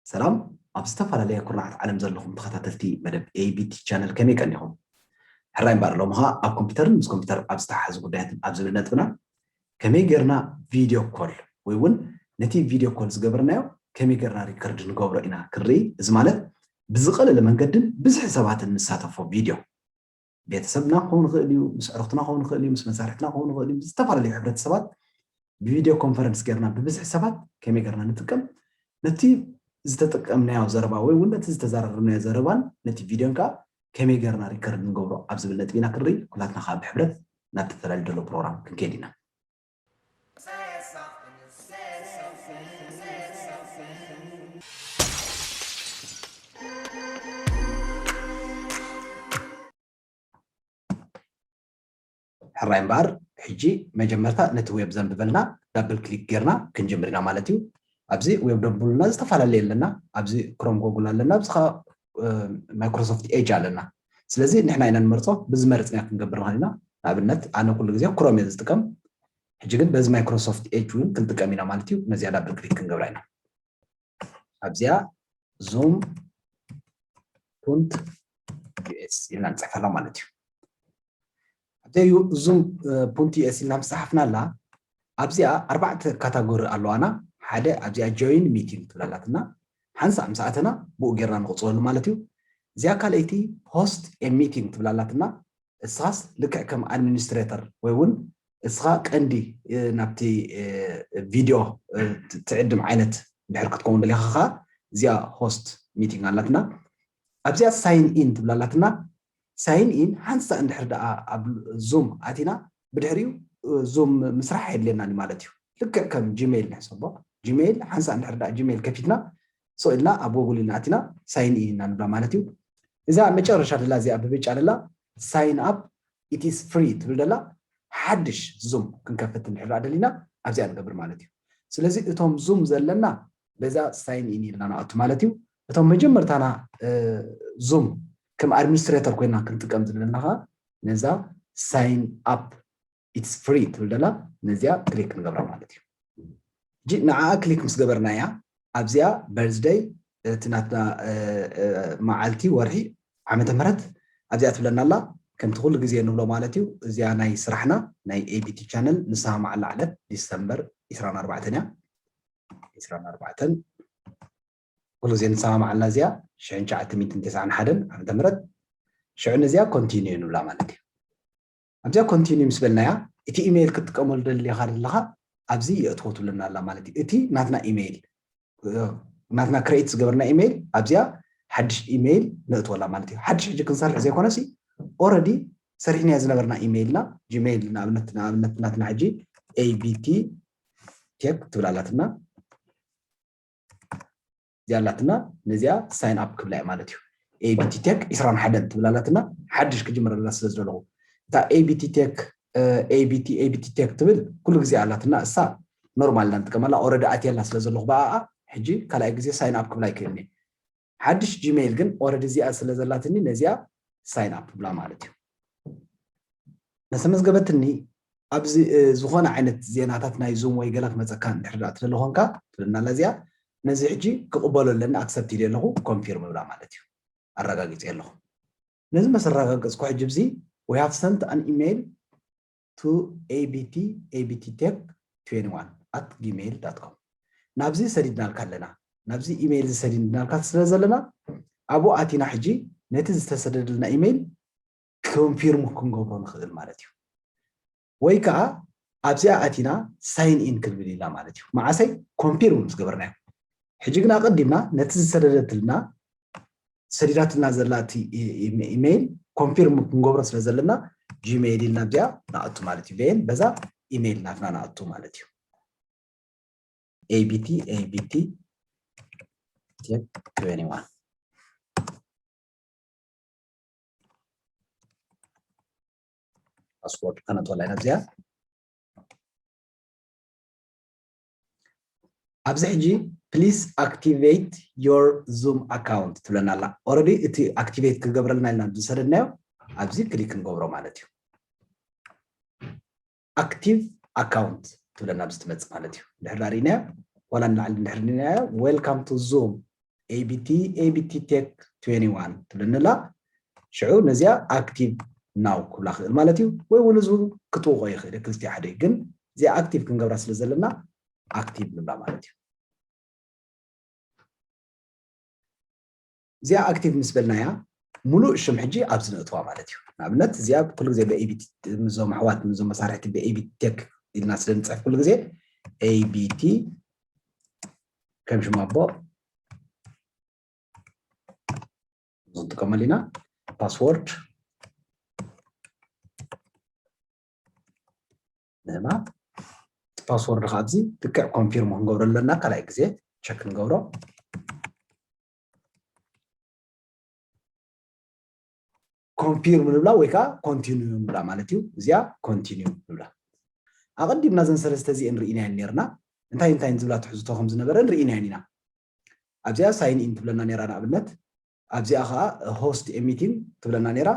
ሰላም፣ ኣብ ዝተፈላለየ ኩርናዓት ዓለም ዘለኹም ተኸታተልቲ መደብ ኤቢቲ ቻነል ከመይ ቀኒኹም? ሕራይ እምበኣር፣ ሎሚ ኸኣ ኣብ ኮምፒውተርን ምስ ኮምፒውተር ኣብ ዝተሓሓዙ ጉዳያትን ኣብ ዝብል ነጥብና ከመይ ጌርና ቪድዮ ኮል ወይ እውን ነቲ ቪድዮ ኮል ዝገበርናዮ ከመይ ጌርና ሪከርድ ንገብሮ ኢና ክንርኢ። እዚ ማለት ብዝቐለለ መንገድን ብዝሒ ሰባትን ንሳተፎ ቪድዮ። ቤተሰብና ክኸውን ይኽእል እዩ፣ ምስ ኣዕሩኽትና ክኸውን ይኽእል እዩ፣ ምስ መሳርሕትና ክኸውን ይኽእል እዩ፣ ምስ ዝተፈላለዩ ሕብረተሰባት ብቪድዮ ኮንፈረንስ ጌርና ብብዝሒ ሰባት ከመይ ጌርና ንጥቀም፣ ነቲ ዝተጠቀምናዮ ዘረባ ወይ እውን ነቲ ዝተዘራረብናዮ ዘረባን ነቲ ቪድዮን ከዓ ከመይ ጌርና ሪከርድ ንገብሮ ኣብ ዝብል ነጥቢ ኢና ክንርኢ፣ ኩላትና ከዓ ብሕብረት ናብቲ ተዳልዩ ዘሎ ፕሮግራም ክንከይድ ኢና። ሕራይ እምበኣር፣ ሕጂ መጀመርታ ነቲ ዌብ ዘንብበልና ዳብል ክሊክ ጌርና ክንጅምር ኢና ማለት እዩ። ኣብዚ ዌብ ደንብሉና ዝተፈላለየ ኣለና። ኣብዚ ክሮም ጎጉል ኣለና፣ ኣብዚ ኸዓ ማይክሮሶፍት ኤጅ ኣለና። ስለዚ ንሕና ኢና ንመርጾ፣ ብዝመረጽናዮ ክንገብር ንኽእል ኢና። ንኣብነት ኣነ ኩሉ ግዜ ክሮም እየ ዝጥቀም። ሕጂ ግን በዚ ማይክሮሶፍት ኤጅ እውን ክንጥቀም ኢና ማለት እዩ። ነዚኣ ዳብል ክሊክ ክንገብራ ኢና። ኣብዚኣ ዙም ፑንት ዩኤስ ኢልና ንፅሕፈላ ማለት እዩ። ኣብዚኣ ዩ- ዙም እ፣ ፑንት ዩኤስ ኢልና ምስ ፀሓፍናላ ኣብዚኣ ኣርባዕተ ካታጎሪ ኣለዋና። ሓደ ኣብዚኣ ጆይን ሚቲንግ ትብላላትና፣ ሓንሳእ ምስ ኣተና ብኡ ጌርና ንቕፅለሉ ማለት እዩ። እዚኣ ካልኣይቲ ሆስት ኤ ሚቲንግ ትብላላትና፣ እስኻስ ልክዕ ከም ኣድሚኒስትሬተር ወይ እውን እስኻ ቀንዲ እ፣ ናብቲ እ፣ ቪድዮ እ፣ ት- ትዕድም ዓይነት እንድሕር ክትከውን ደሊኻ ኸዓ እዚኣ ሆስት ሚቲንግ ኣላትና። ኣብዚኣ ሳይን ኢን ትብላ ኣላትና። ሳይን ኢን ሓንሳእ እንድሕር ደኣ ኣብ ዙም ኣቲና ብድሕሪኡ እ፣ ዙም ምስራሕ የድልየና ማለት እዩ። ልክዕ ከም ጂሜይል ንሕሰቦ። ጂሜይል ሓንሳእ እንድሕር ደኣ ጂሜይል ከፊትና ስቕ ኢልና ኣብ ጎጉል ኢልና ኣቲና ሳይን ኢን ኢና ንብላ ማለት እዩ። እዛ መጨረሻ ደላ እዚኣ ብብጫ ደላ ሳይን ኣፕ ኢት ኢስ ፍሪ ትብል ደላ ሓድሽ ዙም ክንከፍት እንድሕር ደኣ ደሊና ኣብዚኣ ንገብር ማለት እዩ። ስለዚ እቶም ዙም ዘለና በዛ ሳይን ኢን ኢልና ንኣቱ ማለት እዩ። እቶም መጀመርታና እ፣ ዙም ከም ኣድሚኒስትሬተር ኮይና ክንጥቀም ዝደለና ኸዓ ነዛ ሳይን ኣፕ ኢትስ ፍሪ ትብል ደላ ነዚኣ ክሊክ ንገብራ ማለት እዩ። ሕጂ ንዓኣ ክሊክ ምስ ገበርናያ ኣብዚኣ በርዝደይ እቲ ናትና እ፣ እ፣ መዓልቲ ወርሒ ዓመተ ምህረት ኣብዚኣ ትብለና ኣላ። ከምቲ ኩሉ ግዜ ንብሎ ማለት እዩ፣ እዚኣ ናይ ስራሕና ናይ ኤቢቲ ቻነል ንስማማዓላ ዕለት ዲሰምበር ዕስራን ኣርባዕተን እያ። ዕስራን ኣርባዕተን ኩሉ ግዜ ንሰማማዓልና እዚኣ ሽሕን ትሽዓተ ሚእትን ተስዓን ሓደን ዓመተ ምህረት። ሽዑ ነዚኣ ኮንቲኒዩ ንብላ ማለት እዩ። ኣብዚኣ ኮንቲኒዩ ምስ በልናያ እቲ ኢሜይል ክትጥቀመሉ ደሊኻ ደለኻ ኣብዚ የእትዎ ትብለና ኣላ ማለት እዩ። እቲ ናትና ኢሜይል እ፣ ናትና ክሬት ዝገበርና ኢሜይል ኣብዚኣ ሓድሽ ኢሜይል ነእትወላ ማለት እዩ። ሓድሽ ሕጂ ክንሰርሕ ዘይኮነሲ ኦረዲ ሰሪሕናዮ ዝነበርና ኢሜይልና ጂሜይል ንኣብነት ንኣብነት ናትና ሕጂ ኤቢቲ ቴክ ትብል ኣላትና። እዚኣ ኣላትና ነዚኣ ሳይን ኣፕ ክብላ እየ ማለት እዩ። ኤቢቲ ቴክ ዕስራን ሓደን ትብል ኣላትና ሓድሽ ክጅምረላ ስለ ዝደለኹ እታ ኤቢቲ ቴክ ኤቢቲ ኤቢቲ ቴክ ትብል ኩሉ ግዜ ኣላትና እሳ ኖርማል ኢና ንጥቀመላ ኦረዲ ኣትየላ ስለ ዘለኹ ብኣኣ ሕጂ ካልኣይ ግዜ ሳይን ኣፕ ክብላ ኣይክእልን እየ። ሓድሽ ጂሜይል ግን ኦረዲ እዚኣ ስለ ዘላትኒ ነዚኣ ሳይን ኣፕ ብላ ማለት እዩ። መሰመዝገበትኒ ኣብዚ እ፣ ዝኾነ ዓይነት ዜናታት ናይ ዙም ወይ ገለ ክመፀካ እንድሕር ደኣ ትደሊ ኮንካ ትብለና ኣላ እዚኣ ነዚ ሕጂ ክቕበሎ ኣለኒ ኣክሰፕት ኢለ ኣለኹ ኮንፊርም ብላ ማለት እዩ። ኣረጋጊፀ ኣለኹ። ነዚ መስ ኣረጋገፅኩ ሕጂ ብዚ we have sent an email to A B T A B T tech twenty one at gmail dot com ናብዚ ሰዲድናልካ ኣለና። ናብዚ ኢሜይል ዝሰዲድናልካ ስለ ዘለና ኣብኡ ኣቲና ሕጂ ነቲ ዝተሰደደልና ኢሜይል ኮንፊርም ክንገብሮ ንኽእል ማለት እዩ። ወይ ከዓ ኣብዚኣ ኣቲና ሳይን ኢን ክንብል ኢና ማለት እዩ። መዓሰይ ኮንፊርም ምስ ገበርናዮ። ሕጂ ግን ኣቐዲምና ነቲ ዝሰደደትልና ሰዲዳትና ዘላ እቲ ኢ- ኢ- ኢሜይል ኮንፊርም ክንገብሮ ስለ ዘለና ጂሜይል ኢልና ኣብዚኣ ንኣቱ ማለት እዩ። ቬን በዛ ኢሜይል ናትና ንኣቱ ማለት እዩ። A B T A B T tech twenty one ፓስወርድ ከነእትወላ ኢና እዚኣ። ኣብዚ ሕጂ please activate your Zoom account ትብለና ኣላ። ኦረዲ እቲ ኣክቲቬት ክገብረልና ኢልና ዝሰደድናዮ ኣብዚ ክሊክ ንገብሮ ማለት እዩ። ኣክቲቭ ኣካውንት ትብለና ኣብዚ ትመፅእ ማለት እዩ። ድሕር ዳር ርኢናዮ ዋላ ንላዕሊ ድሕር ርኢናዮ፣ welcome to Zoom ABT ABT Tech twenty one ትብለኒ ኣላ። ሽዑ ነዚኣ ኣክቲቭ ናው ክብላ ክእል ማለት እዩ። ወይ እውን እዚ ክጥውቆ ይኽእል ክልቲኡ ሓደ እዩ። ግን እዚኣ ኣክቲቭ ክንገብራ ስለ ዘለና ኣክቲቭ ንብላ ማለት እዩ። እዚኣ ኣክቲቭ ምስ በልናያ ሙሉእ ሽም ሕጂ ኣብዚ ነእትዋ ማለት እዩ። ንኣብነት እዚኣ ኩሉ ግዜ ብኤቢቲ፣ ምዞም ኣሕዋት ምዞም መሳርሕቲ ብኤቢቲ ቴክ ኢልና ስለ ንፅሕፍ ኩሉ ግዜ ኤቢቲ ከም ሽም ኣቦ ንጥቀመሉ ኢና። ፓስወርድ ንህባ። እቲ ፓስወርድ ከዓ ኣብዚ ልክዕ ኮንፊርም ክንገብሮ ኣለና። ካልኣይ ግዜ ቸክ ክንገብሮ። ኮንፊርም ንብላ ወይ ከዓ ኮንቲኒዩ ንብላ ማለት እዩ። እዚኣ ኮንቲኒዩ ንብላ። ኣቐዲምና ዘን ሰለስተ እዚአን ርኢናየን ነርና። እንታይ እንታይ ዝብላ ትሕዝቶ ከም ዝነበረ ንርኢናየን ኢና። ኣብዚኣ ሳይን ኢን ትብለና ነራ ንኣብነት፣ ኣብዚኣ ከዓ ሆስት ሚቲንግ ትብለና ነራ፣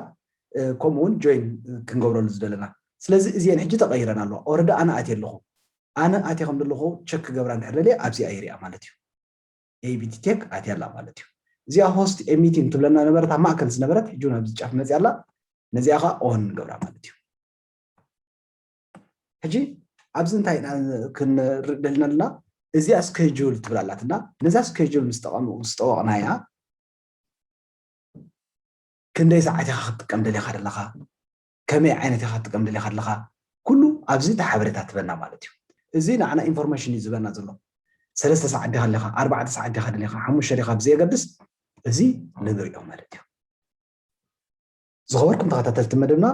ከምኡ እውን ጆይን ክንገብረሉ ዝደለና። ስለዚ እዚአን ሕጂ ተቐይረን ኣለዋ። ኦረዲ ኣነ ኣትየ ኣለኹ። ኣነ ኣትየ ከም ዘለኹ ቸክ ክገብራ እንድሕር ደልየ ኣብዚኣ ይሪኣ ማለት እዩ። ኤቢቲ ቴክ ኣትያ ኣላ ማለት እዩ። እዚኣ ሆስት ሚቲንግ ትብለና ነበረት ኣብ ማእከል ዝነበረት፣ ሕጂ እውን ኣብዚ ጫፍ መፅያ ኣላ። ነዚኣ ከዓ ኦን ንገብራ ማለት እዩ። ሕጂ ኣብዚ እንታይ ኢና ክንርኢ ደሊና ኣለና? እዚኣ ስኬጁል ትብል ኣላትና። ነዛ ስኬጁል ምስ ጠቐሙ-፣ ምስ ጠወቕናያ፣ ክንደይ ሰዓት ኢኻ ክትጥቀም ደሊኻ ዘለኻ? ከመይ ዓይነት ኢኻ ክትጥቀም ደሊኻ ዘለኻ? ኩሉ ኣብዚ እቲ ሓበሬታ ትበና ማለት እዩ። እዚ ንዓና ኢንፎርሜሽን እዩ ዝበና ዘሎ። ሰለስተ ሰዓት ዲኻ ደሊኻ፣ ኣርባዕተ ሰዓት ዲኻ ደሊኻ፣ ሓሙሽተ ዲኻ ብዘየገድስ፣ እዚ ንርእዮ ማለት እዩ። ዝኸበርኩም ተኸታተልቲ መደብና፣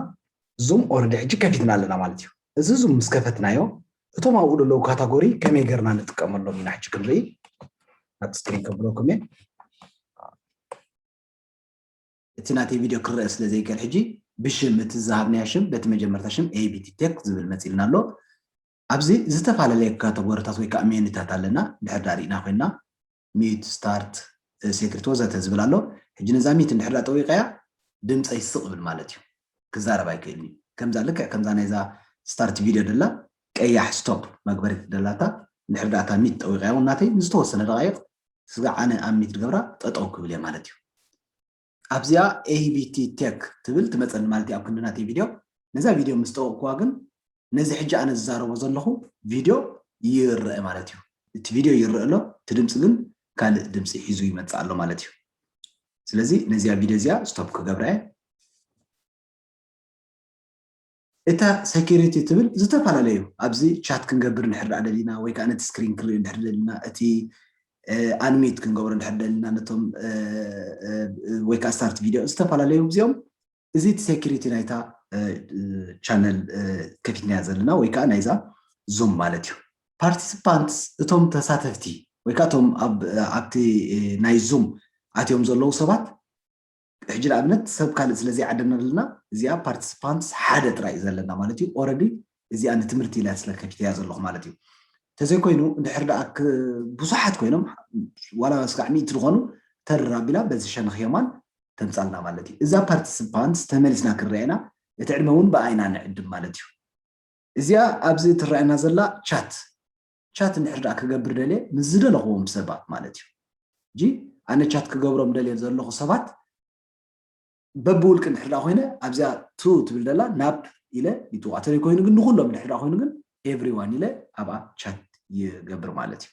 ዙም ኦረዲ ሕጂ ከፊትና ኣለና ማለት እዩ። እዚ ዙም ምስ ከፈትናዮ፣ እቶም ኣብኡ ዘለዉ ካታጎሪ ከመይ ጌርና ንጥቀመሎም ኢና ሕጂ ክንርኢ። ኣብ ስክሪን ከብለኩም እየ። እቲ ናተይ ቪድዮ ክረአ ስለ ዘይክእል ሕጂ ብሽም እቲ ዝሃብናዮ ሽም፣ በቲ መጀመርታ ሽም ኤቢቲ ቴክ ዝብል መፂልና ኣሎ። ኣብዚ ዝተፈላለየ ካተጎሪታት ወይ ከዓ ሜኑታት ኣለና። ድሕር ዳ ርኢና ኮይንና ሚዩት፣ ስታርት፣ ሴክሬት ወዘተ ዝብል ኣሎ። ሕጂ ነዛ ሚዩት እንድሕር ዳ ጠዊቀያ ድምፀይ ስቕ ብል ማለት እዩ። ክዛረብ ኣይክእልን እዩ። ከምዛ ልክዕ ከምዛ ናይዛ ስታርት ቪድዮ ደላ ቀያሕ ስቶፕ መግበሪት ደላታ እንድሕር ዳ እታ ሚዩት ጠዊቀያ እውን ናተይ ንዝተወሰነ ደቃይቕ ስጋ ኣነ ኣብ ሚዩት ገብራ ጠጠው ክብል እየ ማለት እዩ። ኣብዚኣ ኤቢቲ ቴክ ትብል ትመፀኒ ማለት እዩ ኣብ ክንዲ ናተይ ቪድዮ። ነዛ ቪድዮ ምስ ጠወቅኩዋ ግን ነዚ ሕጂ ኣነ ዝዛረቦ ዘለኹ ቪድዮ ይረአ ማለት እዩ። እቲ ቪድዮ ይረአ ኣሎ፣ እቲ ድምፂ ግን ካልእ ድምፂ ሒዙ ይመፅእ ኣሎ ማለት እዩ። ስለዚ ነዚኣ ቪድዮ እዚኣ ስቶፕ ክገብራ እየ። እታ ሴኪሪቲ ትብል ዝተፈላለዩ ኣብዚ ቻት ክንገብር እንድሕር ደኣ ደሊና ወይ ከዓ ነቲ ስክሪን ክንሪኦ እንድሕር ደሊና እቲ ኣንሚት ክንገብሮ እንድሕር ደሊና ነቶም ወይ ከዓ ስታርት ቪድዮ ዝተፈላለዩ እዚኦም እዚ እቲ ሴኪሪቲ ናይታ ቻነል ከፊትናያ ዘለና ወይ ከዓ ናይዛ ዙም ማለት እዩ። ፓርቲሲፓንትስ እቶም ተሳተፍቲ ወይ ከዓ እቶም ኣብ ኣብቲ ናይ ዙም ኣትዮም ዘለዉ ሰባት ሕጂ ንኣብነት ሰብ ካልእ ስለ ዘይዓደና ዘለና እዚኣ ፓርቲሲፓንትስ ሓደ ጥራይ እዩ ዘለና ማለት እዩ። ኦረዲ እዚኣ ንትምህርቲ ኢላ ስለ ከፊተያ ዘለኹ ማለት እዩ። ተዘይኮይኑ እንድሕር ደኣ ብዙሓት ኮይኖም ዋላ ስጋዕ ሚእቲ ዝኾኑ ተር ኣቢላ በዚ ሸነኽ የማን ተምፃልና ማለት እዩ። እዛ ፓርቲሲፓንትስ ተመሊስና ክንሪኣ ኢና። እቲ ዕድመ እውን ብኣይና ንዕድም ማለት እዩ። እዚኣ ኣብዚ ትረኣየና ዘላ ቻት ቻት እንድሕር ደኣ ክገብር ደልየ ምስ ዝደለኽዎም ሰባት ማለት እዩ። ሕጂ ኣነ ቻት ክገብሮም ደልየ ዘለኹ ሰባት በብውልቂ እንድሕር ደኣ ኮይነ ኣብዚኣ ቱ ትብል ደላ ናብ ኢለ ይጥውቃ። ተለይ ኮይኑ ግን ንኩሎም እንድሕር ደኣ ኮይኑ ግን ኤቭሪዋን ኢለ ኣብኣ ቻት ይገብር ማለት እዩ።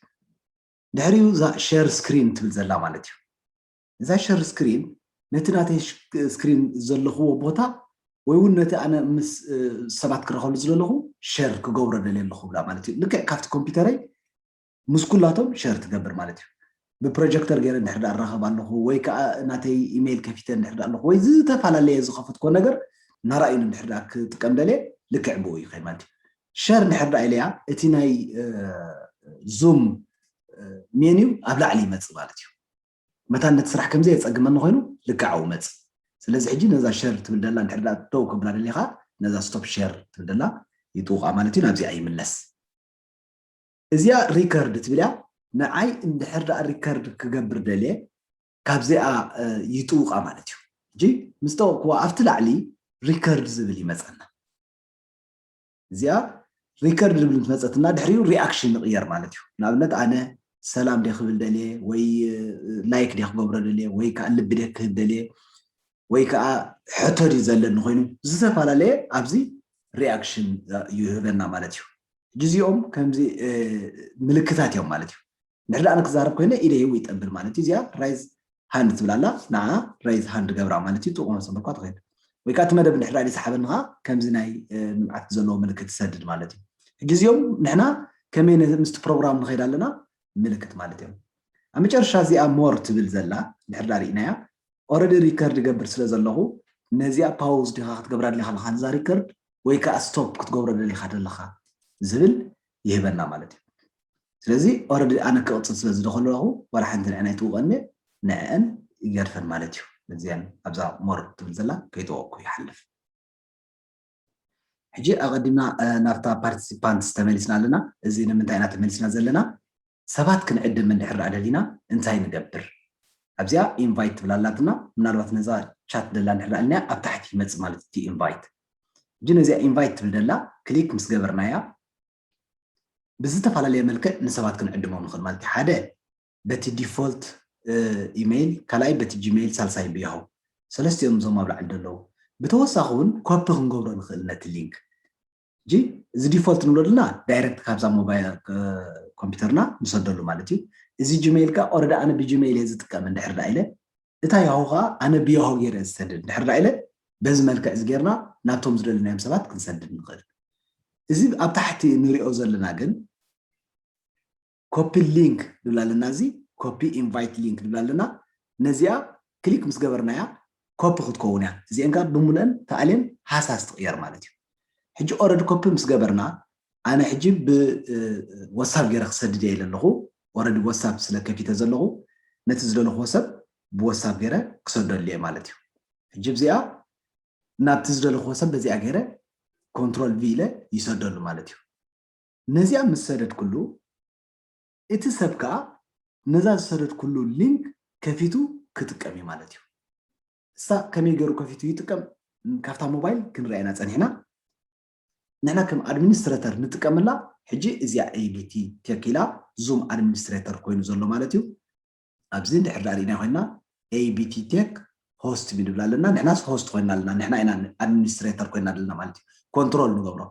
ድሕሪኡ እዛ ሸር ስክሪን ትብል ዘላ ማለት እዩ። እዛ ሸር ስክሪን ነቲ ናተይ ስክሪን ዘለኽዎ ቦታ ወይ እውን ነቲ ኣነ ምስ ሰባት ክረኸሉ ዝደለኹ ሸር ክገብሮ ደልየ ኣለኹ ብላ ማለት እዩ። ልክዕ ካብቲ ኮምፒውተረይ ምስ ኩላቶም ሸር ትገብር ማለት እዩ። ብፕሮጀክተር ገይረ እንድሕር ደኣ እራኸብ ኣለኹ ወይ ከዓ ናተይ ኢሜይል ከፊተ እንድሕር ደኣ ኣለኹ ወይ ዝተፈላለየ ዝኸፈትኮ ነገር ናራእዩን እንድሕር ደኣ ክጥቀም ደልየ ልክዕ ብኡ እዩ ከይ ማለት እዩ። ሸር እንድሕር ደኣ ኢለያ እቲ ናይ ዙም ሜኒው ኣብ ላዕሊ ይመፅእ ማለት እዩ። መታን ነቲ ስራሕ ከምዘይ የፀግመኒ ኮይኑ ልክዕ ኣብኡ መፅእ። ስለዚ ሕጂ ነዛ ሸር ትብል ደላ እንድሕር ደኣ ደው ከብላ ደሊኻ ነዛ ስቶፕ ሸር ትብል ደላ ይጥውቃ ማለት እዩ። ናብዚኣ ይምለስ። እዚኣ ሪከርድ ትብል እያ። ንዓይ እንድሕር ደኣ ሪከርድ ክገብር ደልየ ካብዚኣ ይጥውቃ ማለት እዩ። ሕጂ ምስ ጠወቅኩዋ ኣብቲ ላዕሊ record ዝብል ይመፀና። እዚኣ record ዝብል መፀትና ድሕሪኡ reaction ንቕየር ማለት እዩ። ንኣብነት ኣነ ሰላም ደ ክብል ደልየ ወይ like ደ ክገብሮ ደልየ ወይ ከዓ ልቢ ደ ክህብ ደልየ ወይ ከዓ ሕቶ ድዩ ዘለኒ ኮይኑ ዝተፈላለየ ኣብዚ reaction ይህበና ማለት እዩ። ሕጂ እዚኦም ከምዚ ምልክታት እዮም ማለት እዩ። ንሕዳእ ክዛረብ ኮይነ ኢደ ይው ይጠብል ማለት እዩ። እዚኣ raise hand ትብላላ ንዓ raise hand ገብራ ማለት እዩ። ጥቕሞ ሰምርኳ ትኸይድ ወይ ከዓ እቲ መደብ ንሕዳእ ዝሰሓበኒ ከዓ ከምዚ ናይ ምንዓት ዘለዎ ምልክት ትሰድድ ማለት እዩ። ሕጂ እዚኦም ንሕና ከመይ ምስቲ ፕሮግራም ንኸይድ ኣለና ምልክት ማለት እዮም። ኣብ መጨረሻ እዚኣ more ትብል ዘላ ንሕዳ ርኢናያ already record ይገብር ስለ ዘለኹ ነዚኣ pause ዲኻ ክትገብራ ደሊኻ ኣለኻ ነዛ record ወይ ከዓ stop ክትገብሮ ደሊኻ ደለኻ ዝብል ይህበና ማለት እዩ። ስለዚ already ኣነ ክቕፅል ስለ ዝደኸለኹ ዋላ ሓንቲ ንዐን ኣይትውቐኒ ንዐን ይገድፈን ማለት እዩ። እዚኣን ኣብዛ more ትብል ዘላ ከይተወቅኩ ይሓልፍ። ሕጂ ኣቐዲምና ናብታ participants ተመሊስና ኣለና። እዚ ንምንታይ ኢና ተመሊስና ዘለና? ሰባት ክንዕድም እንድሕር ደኣ ደሊና እንታይ ንገብር? ኣብዚኣ invite ትብል ኣላትና። ምናልባት ነዛ chat ደላ እንድሕር ደኣ ኢልናያ ኣብ ታሕቲ ይመጽእ ማለት እቲ invite። ሕጂ ነዚኣ invite ትብል ደላ click ምስ ገበርናያ ብዝተፈላለየ መልክዕ ንሰባት ክንዕድሞም ንኽእል ማለት እዩ። ሓደ በቲ default email፣ ካልኣይ በቲ Gmail፣ ሳልሳይ ብያሁ። ሰለስቲኦም እዞም ኣብ ላዕሊ ዘለዉ። ብተወሳኺ እውን copy ክንገብሮ ንኽእል ነቲ link። ሕጂ እዚ default ንብሎ ዘለና direct ካብዛ mobile ኮምፒውተርና ንሰደሉ ማለት እዩ። እዚ Gmail ከኣ already ኣነ ብ Gmail እየ ዝጥቀም እንድሕር ደኣ ኢለ እታ ያሁ ከኣ ኣነ ብ ያሁ ገይረ ዝሰድድ እንድሕር ደኣ ኢለ በዚ መልክዕ እዚ ጌርና ናብቶም ዝደለናዮም ሰባት ክንሰድድ ንኽእል። እዚ ኣብ ታሕቲ ንሪኦ ዘለና ግን copy link ንብላ ኣለና። እዚ copy invite link ንብላ ኣለና። ነዚኣ click ምስ ገበርናያ copy ክትከውን እያ። እዚአን ከዓ ብምሉአን ተኣልየን ሃሳስ ትቕየር ማለት እዩ። ሕጂ already copy ምስ ገበርና ኣነ ሕጂ ብ WhatsApp ገይረ ክሰድድ እየ ኢለ ኣለኹ። Already WhatsApp ስለ ከፊተ ዘለኹ ነቲ ዝደለኹዎ ሰብ ብ WhatsApp ገይረ ክሰደሉ እየ ማለት እዩ። ሕጂ እዚኣ ናብቲ ዝደለኹዎ ሰብ በዚኣ ገይረ control V ኢለ ይሰደሉ ማለት እዩ። ነዚኣ ምስ ሰደድኩሉ እቲ ሰብ ከዓ ነዛ ዝሰደድኩሉ link ከፊቱ ክጥቀም እዩ ማለት እዩ። እሳ ከመይ ገይሩ ከፊቱ ይጥቀም? ካብታ mobile ክንሪኣ ኢና ፀኒሕና። ንሕና ከም administrator ንጥቀመላ ሕጂ እዚኣ ABT Tech ኢላ Zoom administrator ኮይኑ ዘሎ ማለት እዩ። ኣብዚ እንድሕር ደኣ ርኢና ኮይና ABT Tech host me ንብላ ኣለና። ንሕናስ host ኮይና ኣለና። ንሕና ኢና administrator ኮይና ኣለና ማለት እዩ። Control ንገብሮ።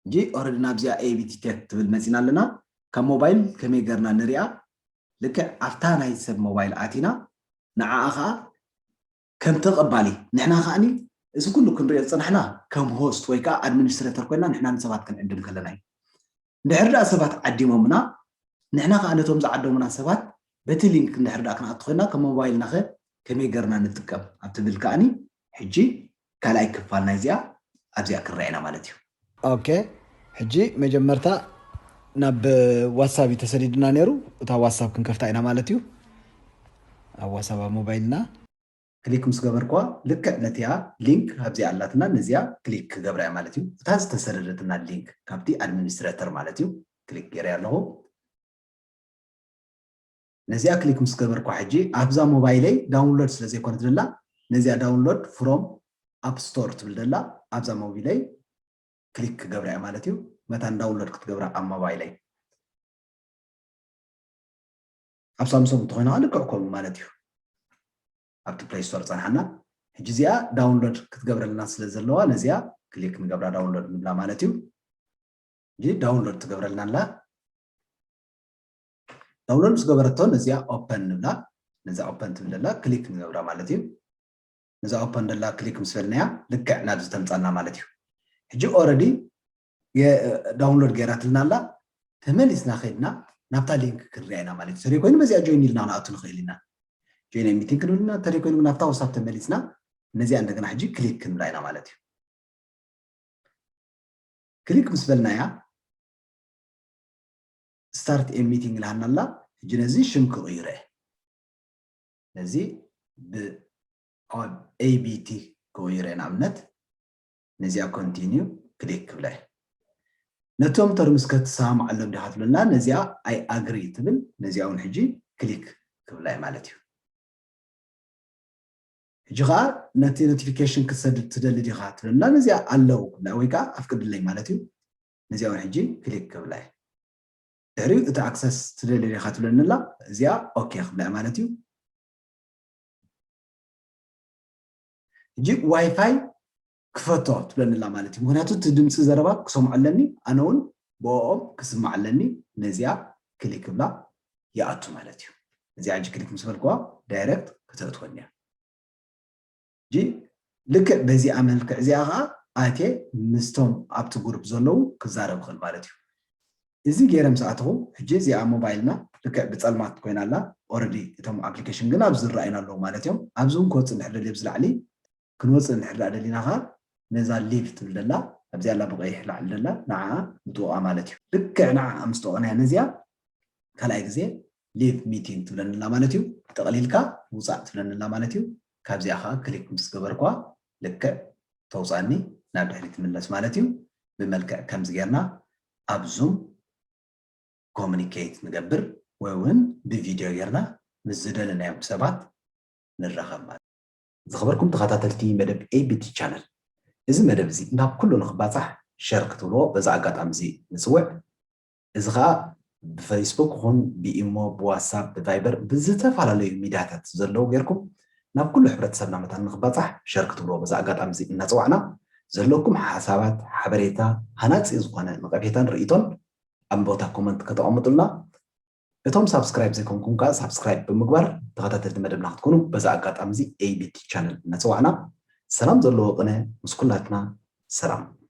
ሕጂ already ናብዚኣ ABT Tech ትብል መፂና ኣለና። ካብ mobile ከመይ ገርና ንሪኣ? ልክዕ ኣብታ ናይ ሰብ mobile ኣቲና ንዓኣ ከዓ ከም ተቐባሊ ንሕና ከዓኒ እዚ ኩሉ ክንሪኦ ዝፀናሕና ከም host ወይ ከዓ administrator ኮይና ንሕና ንሰባት ክንዕድም ከለና እዩ። እንድሕር ደኣ ሰባት ዓዲሞምና ንሕና ከዓ ነቶም ዝዓደሙና ሰባት በቲ link እንድሕር ደኣ ክንኣቱ ኮይና ከም mobile ናኸ ከመይ ገርና ንጥቀም ኣብ ትብል ከዓኒ ሕጂ ካልኣይ ክፋል ናይዚኣ ኣብዚኣ ክንሪኣ ኢና ማለት እዩ። Okay፣ ሕጂ መጀመርታ ናብ WhatsApp እዩ ተሰዲድና ነይሩ። እታ WhatsApp ክንከፍታ ኢና ማለት እዩ። ኣብ WhatsApp ኣብ mobile ና click ምስ ገበርኳ ልክዕ ነቲያ link ኣብዚኣ ኣላትና ነዚኣ click ክገብራ እያ ማለት እዩ። እታ ዝተሰደደትና link ካብቲ administrator ማለት እዩ። Click ገይረ ኣለኹ። ነዚኣ click ምስ ገበርኳ ሕጂ ኣብዛ mobile ይ download ስለ ዘይኮነት ደላ ነዚኣ download from App Store ትብል ደላ ኣብዛ mobile ይ click ክገብራ እየ ማለት እዩ። መታን download ክትገብራ ኣብ mobile ይ ኣብ ሳምሶንግ እንተኾይኑ ከዓ ልክዕ ከምኡ ማለት እዩ። ኣብቲ Play Store ፀንሓና። ሕጂ እዚኣ download ክትገብረልና ስለ ዘለዋ ነዚኣ click ንገብራ download ንብላ ማለት እዩ። ሕጂ download ትገብረልና ኣላ። Download ምስ ገበረቶ ነዚኣ open ንብላ። ነዛ open ትብል ዘላ click ንገብራ ማለት እዩ። ነዛ open ዘላ click ምስ በልናያ ልክዕ ናብዚ ተምፃና ማለት እዩ። ሕጂ already download ገይራትልና ኣላ። ተመሊስና ከድና ናብታ link ክንሪኣ ኢና ማለት እዩ። ተደይ ኮይኑ በዚኣ join ኢልና ክንኣቱ ንኽእል ኢና። Join a meeting ክንብል ኢና። ተደይ ኮይኑ ናብታ WhatsApp ተመሊስና ነዚኣ እንደገና ሕጂ click ክንብላ ኢና ማለት እዩ። Click ምስ በልናያ start a meeting ኢላና ኣላ። ሕጂ ነዚ ሽም ክቕይረ ነዚ ብ ABT ክቕይረ ንኣብነት ነዚኣ continue click ክብለ ነቶም terms ከተሰማምዓሎም ዲኻ ትብለና ነዚኣ I agree ትብል ነዚኣ እውን ሕጂ click ክብላ ማለት እዩ። ሕጂ ከዓ ነቲ ኖቲፊኬሽን ክትሰድድ ትደሊ ዲኻ ትብለና። ነዚኣ ኣለዉ ክብላ ወይ ከዓ ኣፍቅድለይ ማለት እዩ። ነዚኣ እውን ሕጂ ክሊክ ክብላ እየ። ድሕሪኡ እቲ ኣክሰስ ትደሊ ዲኻ ትብለኒ ኣላ። እዚኣ ኦኬ ክብላ እየ ማለት እዩ። ሕጂ ዋይፋይ ክፈቶ ትብለኒ ኣላ ማለት እዩ። ምክንያቱ እቲ ድምፂ ዘረባ ክሰምዖ ኣለኒ፣ ኣነ እውን ብኦም ክስማዕ ኣለኒ። ነዚኣ ክሊክ ክብላ ይኣቱ ማለት እዩ። እዚኣ ሕጂ ክሊክ ምስ በልክዋ ዳይሬክት ከተእትወኒ እያ። ሕጂ ልክዕ በዚኣ መልክዕ እዚኣ ከዓ ኣትየ ምስቶም ኣብቲ ግሩፕ ዘለዉ ክዛረብ እኽእል ማለት እዩ። እዚ ገይረ ምስ ኣተኹ ሕጂ እዚኣ ሞባይልና ልክዕ ብፀልማት ኮይና ኣላ። ኦረዲ እቶም ኣፕሊኬሽን ግን ኣብዚ ዝረኣዩና ኣለዉ ማለት እዮም። ኣብዚ እውን ክወፅእ እንድሕር ደልየ ኣብዚ ላዕሊ ክንወፅእ እንድሕር ደኣ ደሊና ከዓ ነዛ ሊቭ ትብል ደላ ኣብዚ ኣላ ብቐይሕ ላዕሊ ደላ ንዓኣ ንጥወቓ ማለት እዩ። ልክዕ ንዓኣ ምስ ጠወቕናያ ነዚኣ ካልኣይ ግዜ ሊቭ ሚቲንግ ትብለንላ ማለት እዩ። ጠቕሊልካ ውፃእ ትብለንላ ማለት እዩ። ካብዚኣ ከዓ ክሊክ ምስ ገበርኳ ልክዕ ተውፃኒ ናብ ድሕሪት ትምለስ ማለት እዩ። ብመልክዕ ከምዚ ጌርና ኣብ ዙም ኮሙኒኬት ንገብር ወይ እውን ብቪድዮ ጌርና ምስ ዝደለናዮም ሰባት ንራኸብ ማለት እዩ። ዝኸበርኩም ተኸታተልቲ መደብ ኤቢቲ ቻነል፣ እዚ መደብ እዚ ናብ ኩሉ ንኽባፃሕ ሸር ክትብልዎ በዚ ኣጋጣሚ እዚ ንፅውዕ። እዚ ከዓ ብፌስቡክ ይኹን ብኢሞ፣ ብዋትሳፕ፣ ብቫይበር፣ ብዝተፈላለዩ ሚድያታት ዘለዉ ጌርኩም ናብ ኩሉ ሕብረተሰብና መታን ንኽባፃሕ ሸር ክትብልዎ በዚ ኣጋጣሚ እዚ እናፀዋዕና፣ ዘለኩም ሓሳባት፣ ሓበሬታ፣ ሃናፂ ዝኾነ ነቐፌታን ርእይቶን ኣብ ቦታ ኮመንት ከተቐምጡልና፣ እቶም ሳብስክራይብ ዘይኮንኩም ከዓ ሳብስክራይብ ብምግባር ተኸታተልቲ መደብና ክትኮኑ በዚ ኣጋጣሚ እዚ ኤቢቲ ቻነል እናፀዋዕና፣ ሰላም ዘለዎ ቅነ ምስ ኩላትና። ሰላም።